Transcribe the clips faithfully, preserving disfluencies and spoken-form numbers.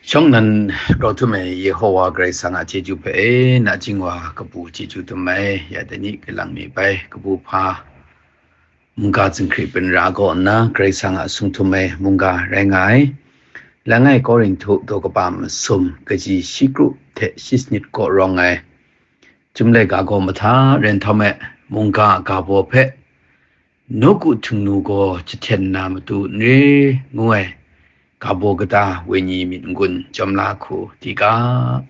Shawng nnan grau htum ai Yehowa Karai Kasang a chyeju hpe e, nachying wa kabu chyeju htum ai, ya dai ni kalang mi bai, kabu hpa, mungga zinghkri hpyen ra kaw nna, Karai Kasang a sung htum ai mungga rai nga ai. Langai Korinhtu daw kaba masum, kaji shi kru hte shi sanit kaw rawng ai, Chyum laika gaw mahta ren htawm e, mungga a ga baw hpe nawku htingnu gaw jahten na matu n re, ngu ai ga baw kata wenyi myit n-gun jawm la hku di ga.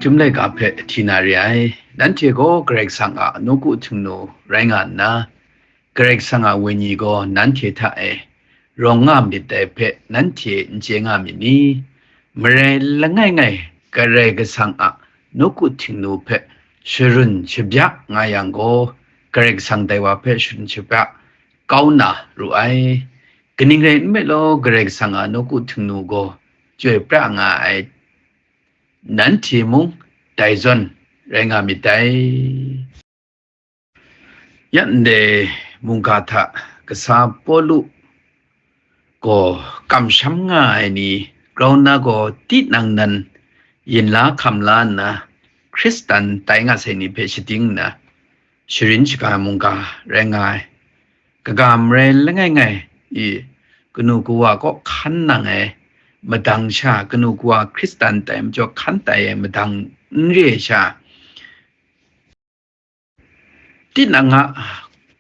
Chyum laika hpe hti na re ai. Nanhte gaw Karai Kasang a nawku htingnu rai nga nna, Karai Kasang a wenyi gaw nanhte hta e rawng nga myit dai hpe nanhte n chye nga myit ni? Marai langai ngai Karai Kasang a nawku htingnu hpe sharun shabya nga yang gaw, Karai Kasang dai wa hpe sharun shabya kau na ru ai. Kaning rai nme law, Karai Kasang a nawku htingnu gaw chyoi pra nga ai, nanhte mung dai zawn rai nga myit dai. Ya ndai mungga hta kasa Pawlu gaw kamsham nga ai ni grau nna gaw, tinang nan yin la hkam la nna, Hkristan tai nga sai ni hpe shading nna, sharin shaga ai mungga rai nga ai. Kaga marai langai ngai i, kanu kawa kaw hkan nang ai madang sha, kanu kawa Hkristan tai majaw hkan tai ai madang n re ai sha, tinang a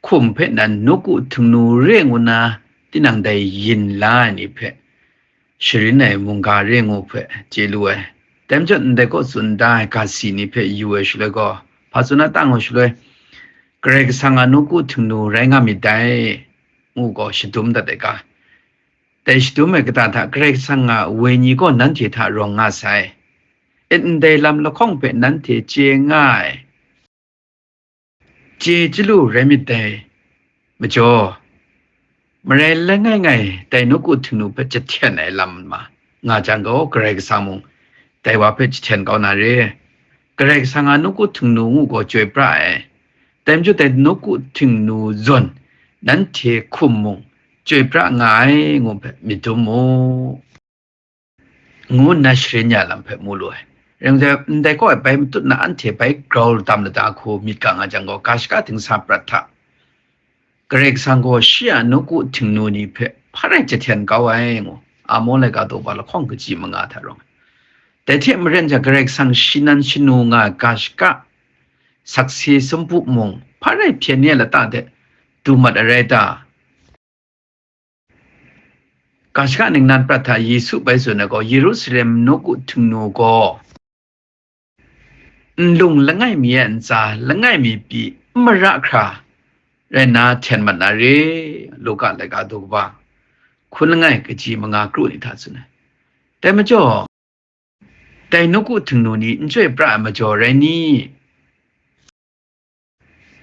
hkum hpe nan nawku htingnu re ngu nna, tinang dai yin la ai ni hpe sharin ai mungga re ngu hpe chye lu ai. Dai majaw, ndai kaw tsun da ai ga si ni hpe yu ai shaloi gaw, hpa tsun a ta ngu shaloi, Karai Kasang a nawku htingnu rai nga myit dai, ngu gaw shadum dat ai ga. Dai shadum ai kata hta Karai Kasang a wenyi gaw nanhte hta rawng nga sai. It ndai lam lahkawng hpe nanhte chye nga ai. Chye chyalu rai myit dai majaw, marai langai ngai dai nawku htingnu hpe jahten ai lam ma nga jang gaw, Karai Kasang mung dai wa hpe jahten kau na re. Karai Kasang a nawku htingnu ngu gaw chyoi pra ai. Dai majaw, dai nawku htingnu zawn nanhte hkum mung chyoi pra nga ai ngu hpe myit dum mu, ngu nna sharin ya lam hpe mu lu ai. Rai nme, ndai kaw e bai matut na anhte bai grau dam lada hku myit ga nga jang gaw, ga shaka dingsa prat hta Karai Kasang gaw shi a nawku htingnu ni hpe hpa rai jahten kau ai ngu, Amawng laika daw kaba lahkawng kaji manga hta rawng ai. Dai hte maren jang, Karai Kasang shi nan shanu nga ai ga shaka sakse sumpu mung hpa rai hpyen ni ai lata de du mat ai rai ta? Ga shaka ningnan prat hta Yesu bai tsun ai gaw, Yerusalem nawku htingnu gaw nlung langai mi a ntsa langai mi pyi n mara hkra rai nna hten mat na re, Luka laika daw kaba hkun langai kaji manga kru ni hta tsun ai. Dai majaw, dai nawku htingnu ni n chyoi pra ai majaw rai ni?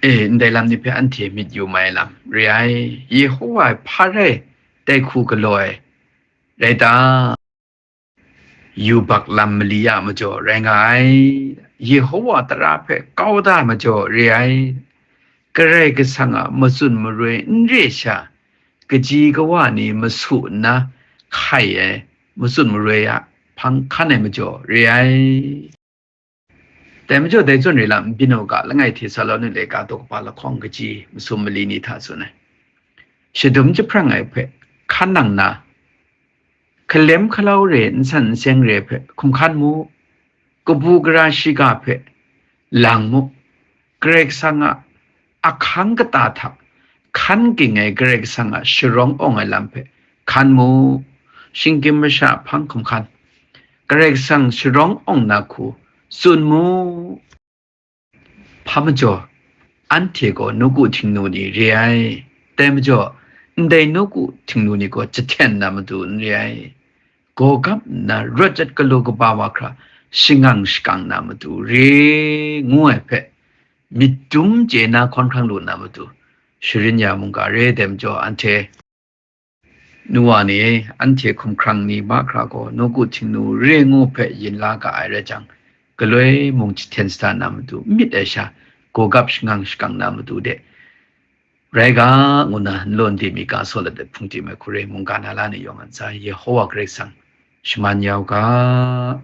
E, ndai lam ni hpe anhte myit yu mai lam re ai. Yehowa hpa rai dai hku galaw ai rai ta? Yubak lam mali a majaw rai nga ai. Yehowa tara hpe kau da ai majaw re ai. Karai Kasang a matsun maroi n re sha, kaji kawa ni masu nna hkai ai matsun maroi a hpang hkan ai majaw re ai. Dai majaw, dai zawn re lam n byin u ga, langai Htesaloni laika daw kaba lahkawng kaji masum mali ni hta tsun ai. Shadum jahprang ai hpe hkan nang na, hkalem hkalau re, nsan nseng re hpe hkum hkan mu, kabu gara shiga hpe lang mu, Karai Kasang a ahkang kata hta hkan ging ai Karai Kasang a sharawng awng ai lam hpe hkan mu, shinggyim masha hpang hkum hkan, Karai Kasang sharawng awng na hku tsun mu. Hpa majaw, anhte gaw nawku htingnu ni re ai. Dai majaw, ndai nawku htingnu ni gaw jahten na matu n re ai. Gawgap nna rawt jat galaw kaba wa hkra shangang shakang na matu re, ngu ai hpe, myit dum chye na hkawn hkrang lu na matu, sharin ya mungga re. Dai majaw, anhte Nu wa ni, anhte hkumhkrang ni mahkra gaw nawku Htingnu re ngu hpe yin la ga ai rai jang, galoi mung jahten sa na matu myit ai sha, gawgap shangang shakang na matu de, rai ga, ngu na n law n di mi ga saw lat dat hpung tim ai hkuri mungga na la ni yawng a ntsa, Yehowa Karai Kasang shaman ya u ga.